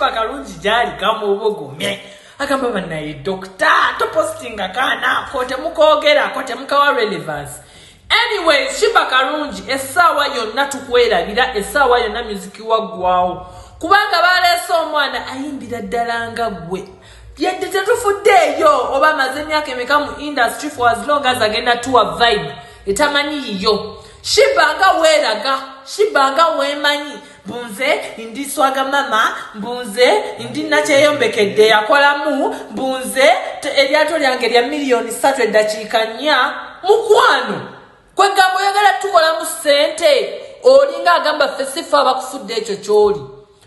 Sheebah Kalungi gyali kamubugumye, agamba, "Bannaye, dokita, topostinga kaana ko, temukoogerako, temukawa relevance." Anyway, Sheebah Kalungi, essaawa yonna tukwerabira, essaawa yonna music waggwawo, kubanga baleese omwana ayimbira ddala nga ggwe. Yadde tetufuddeeyo oba amaze emyaka emeka mu industry, for as long as agenda tuwa vibe etamanyi yiyo. Sheebah nga weeraga, Sheebah nga weemanyi, "Mbunze ndi swagger mama, mbunze ndi nakyeyombekedde yakolamu, mbunze eryato lyange lya miliyoni 3 eddakiika 4." Mukwano, kwegamba oyagala tukolamu ssente, olinga agamba ffe sife abakufudde ekyo kyoli.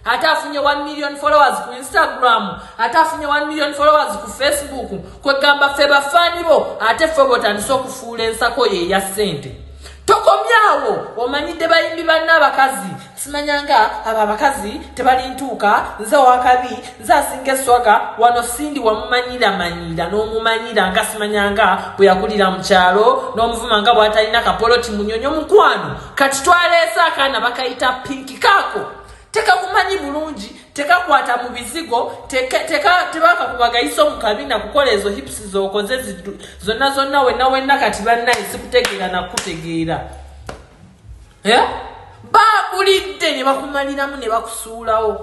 Ate afunye 1 million followers ku Instagram, ate afunye 1 million followers ku Facebook. Kwegamba ffe bafaani bo, ate ffe bwotandise okufuula ensako ye eya ssente. Tokomyawo, omanyidde bayimbi banna abakazi, simanyanga abo abakazi tebalintuuka, nze wakabi, nze asinga e swagger wano. Sindi wamumanyira manyira n'omumanyira nga simanyanga bwe yakulira mu kyalo, n'omuvuma nga bw'atalina kapoloti munyonyo. Mukwano, kati twaleese akaana bakayita Pinky. Kaako tekakumanyi bulungi, tekakwata mu bizigo, tebakakubagayisa mu kabina kukola ezo hips zokoze zonna zonna wenna wenna. Kati bannaye, sikutegeera nakutegeera. Eh? Bakulidde ne bakumaliramu ne bakusuulawo.